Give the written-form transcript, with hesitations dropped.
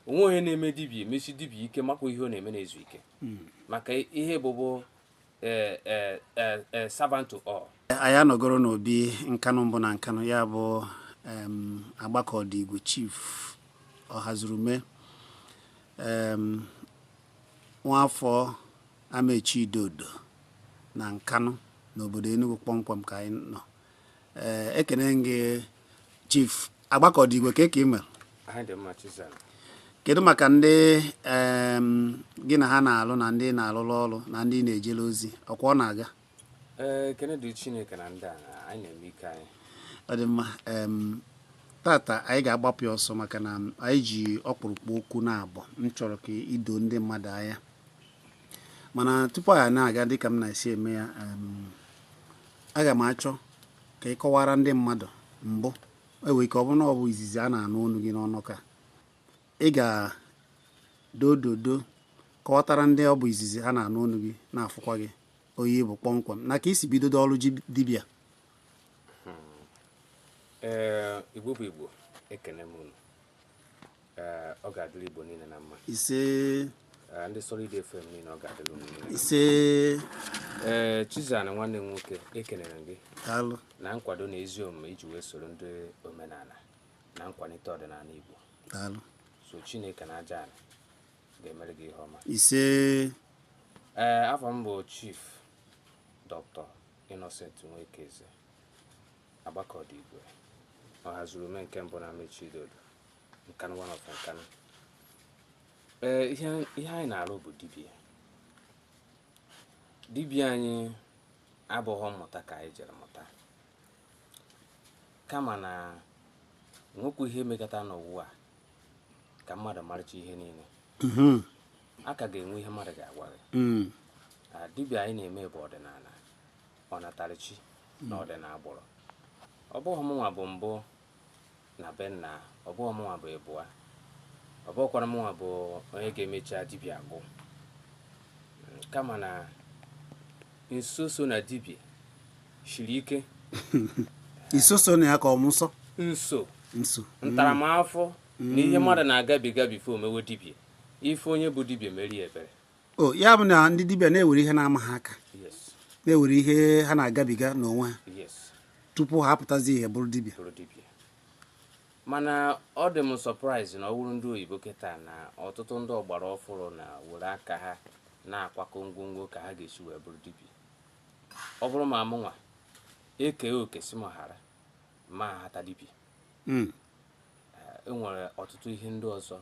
Onwe onye na-eme dibịa emesi dibịa ike makwa ihe ọ na-eme na-ezu ike, maka ihe bụbụ servant to all. Anyị anọgoro n'obi Nkanụ mbụ na Nkanụ, ya bụ Agbakọdịigwe Chief Ọhazurume, nwafọ Amechi Idodo na Nkanụ n'obodo Enugu kpọmkwem ka anyị nọ. Ee, ekene gị, Chief Agbakọdịigwe. Ka ị mere? Anyị dị mma, Chizara. Kedu maka ndị gị na ha na-alụ na ndị na-alụrụ ọrụ na ndị na-ejere ozi? Ọkwa ọ na-aga? Ee, ekene dị Chineke na ndị a na anyị na-eme ike anyị. Ọ dị mma. Tata anyị ga-agbapụ ya ọsọ maka na anyị ji ọkpụrụkpụ okwu na-abụ m chọrọ ka ido ndị mmadụ anya. Mana tupu anyị na-aga, dịka m na-esi eme ya, aga m achọ ka ị kọwara ndị mmadụ mbụ enwere ike ọ bụrụ na ọ bụ izizi a na-anụ olu gị n'ọnụ, ka ị ga-dododo kọwatara ndị ọ bụ izizi ha na-anụ olu gị, na-afụkwa gị, onye bụ kpọmkwem na ka isi bidodo ọrụ ji dibịa. Ee, Igbo bụ Igbo, ekene m unu. Ee, ọ ga-adịrị Igbo niile na mma. Ise. Ee, ndị Solid FM niile, ọ ga-adịrị unu niile na mma. Ise. Ee, Chizana, nwanne m nwoke, ekenere m gị Daalụ. na nkwado na ezi omume iji wee soro ndị omenala na nkwalite ọdịnala Igbo. Daalụ. So Chineke na aja ala ga-emere gị ihe ọma. Ise. Ee, afọ m bụ Chief Dr. Innocent Nwekeze Agbakọdịigwe Ọhazurume nke mbụ na Amechi Idodo, Nkanụ one of Nkanụ. Ee, ihe anyị na-arụ bụ dibịa. Dibịa anyị abụghị mmụta ka anyị jere mụta, kama na nwekwa ihe mekọta n'ụwa a ka mmadụ marịcha ihe niile. A ka ga-enwe ihe mmadụ ga-agwa gị. Dibịa anyị na-eme bụ ọdịnala, ọnatarichi na ọdịnagbụrụ. Ọ bụghị mụnwa bụ mbụ na be nna, ọ bụghị mụnwa bụ ịbụa, ọ bụghịkwara mụnwa bụ onye ga-emecha dibịa agwụ. Kama na nso so na dibịa shiri ike. Iso so na ya ka ọ nsọ? Nso. Nso. Ntaramahụhụ na ihe mmadụ na-agabiga before omewe dibịa. Ife onye bụ dibịa meri ya ebere. O ya bụ na ndị dibịa na-ewere ihe na-ama ha aka, Yes. na-ewere ihe ha na-agabiga n'onwe ha tupu ha apụtazi ihe bụrụ dibịa. Bụrụ dibịa. Mana ọ dị m surprise na ọ bụrụ ndị oyibo kịta na ọtụtụ ndị ọgbara ọfụrụ na were aka ha na-akwakọ ngwongwo ka ha ga-esi wee bụrụ dibịa. Ọ bụrụ ma mụnwa eke oke si m ghara ma hata dibịa. E nwere ọtụtụ ihe ndị ọzọ.